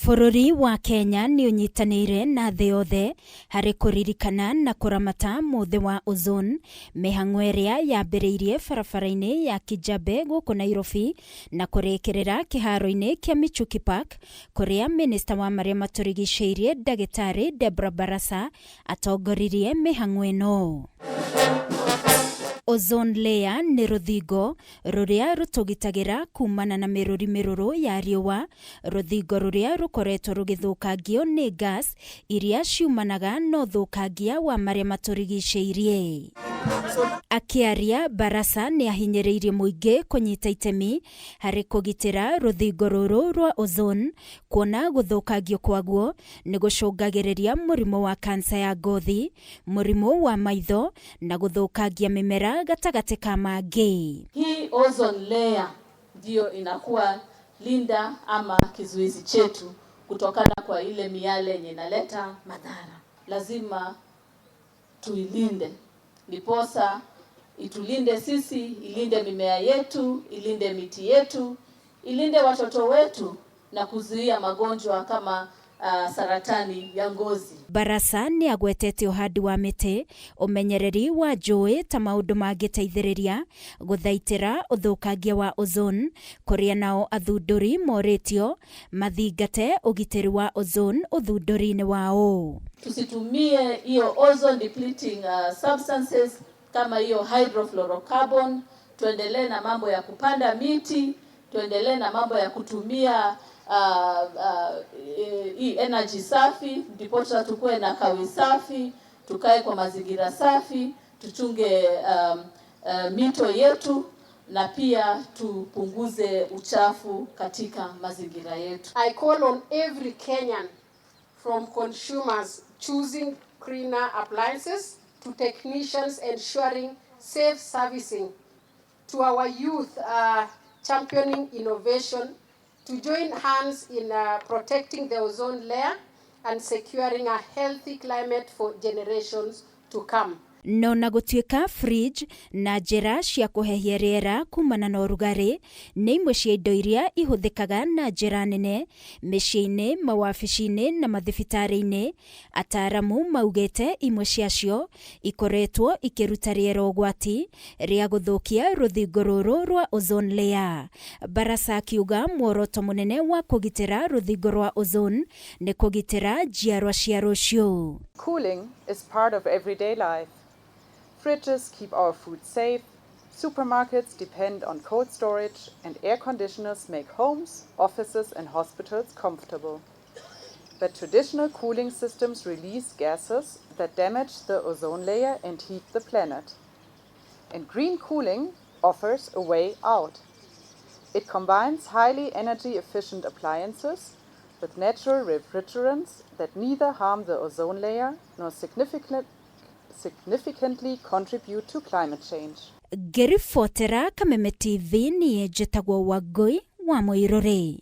Bũrũri wa Kenya nĩ ũnyitanĩire na thĩ yothe harĩ kũririkana na kũramata mũthĩ wa ozone, mĩhang'o ĩrĩa yambĩrĩirie barabara-inĩ ya Kijabe gũkũ Nairobi na kũrĩkĩrĩra kĩharo-inĩ kĩa Michuki Park kũrĩa mĩnĩsta wa marĩa matũrigicĩirie Ndagĩtarĩ Deborah Barasa atongoririe mĩhang'o ĩno. Ozone layer nĩ rũthingo rũrĩa rũtũgitagĩra kumana na mĩrũri mĩrũrũ ya riũa, rũthingo rũrĩa rũkoretwo rũgĩthũkangio nĩ gas iria ciumanaga na ũthũkangia wa marĩa matũrigicĩirie. Akĩaria, Barasa nĩ ahinyĩrĩirie mũingĩ kũnyita itemi harĩ kũgitĩra rũthingo rũrũ rwa ozone kuona gũthũkangio kwaguo nĩ gũcũngagĩrĩria mũrimũ wa kansa ya ngothi, mũrimũ wa maitho na gũthũkangia mĩmera gatagatĩ ka mangĩ. Hii ozone layer ndiyo inakuwa linda ama kizuizi chetu kutokana kwa ile miale yenye inaleta madhara. Lazima tuilinde, ndiposa itulinde sisi, ilinde mimea yetu, ilinde miti yetu, ilinde watoto wetu na kuzuia magonjwa kama saratani ya ngozi. Barasa nĩ agwetete ũhandi wa mĩtĩ, ũmenyereri wa njũĩ ta maũndũ mangĩteithĩrĩria gũthaitĩra ũthũkangia wa ozone, kũrĩa nao athundũri morĩtio mathingate ũgitĩri wa ozone ũthundũri-inĩ wao. Tusitumie hiyo ozone depleting substances kama hiyo hydrofluorocarbon. Tuendelee na mambo ya kupanda miti, tuendelee na mambo ya kutumia hii energy safi, ndiposa tukue na kawi safi, tukae kwa mazingira safi, tuchunge mito yetu na pia tupunguze uchafu katika mazingira yetu. I call on every Kenyan, from consumers choosing greener appliances to technicians ensuring safe servicing, to our youth championing innovation, to join hands in protecting the ozone layer and securing a healthy climate for generations to come. No na gũtuĩka fridge na njĩra cia kũhehia rĩera kumana na ũrugarĩ nĩ imwe cia indo iria ihũthĩkaga na njĩra nene mĩciĩ-inĩ, mawabici-inĩ na mathibitarĩ-inĩ, ataaramu maugĩte imwe ciacio ikoretwo ikĩruta rĩera ũgwati rĩa gũthũkia rũthingo rũrũ rwa ozone layer. Barasa akiuga muoroto mũnene wa kũgitĩra rũthingo rwa ozone nĩ kũgitĩra njiarwa cia rũciũ. Cooling is part of everyday life. Fridges keep our food safe, supermarkets depend on cold storage, and air conditioners make homes, offices, and hospitals comfortable. But traditional cooling systems release gases that damage the ozone layer and heat the planet. And green cooling offers a way out. It combines highly energy efficient appliances with natural refrigerants that neither harm the ozone layer nor significantly contribute to climate change. Ngĩribotera Kameme TV, niĩ njĩtagwo Wangũi wa Mũirũrĩ.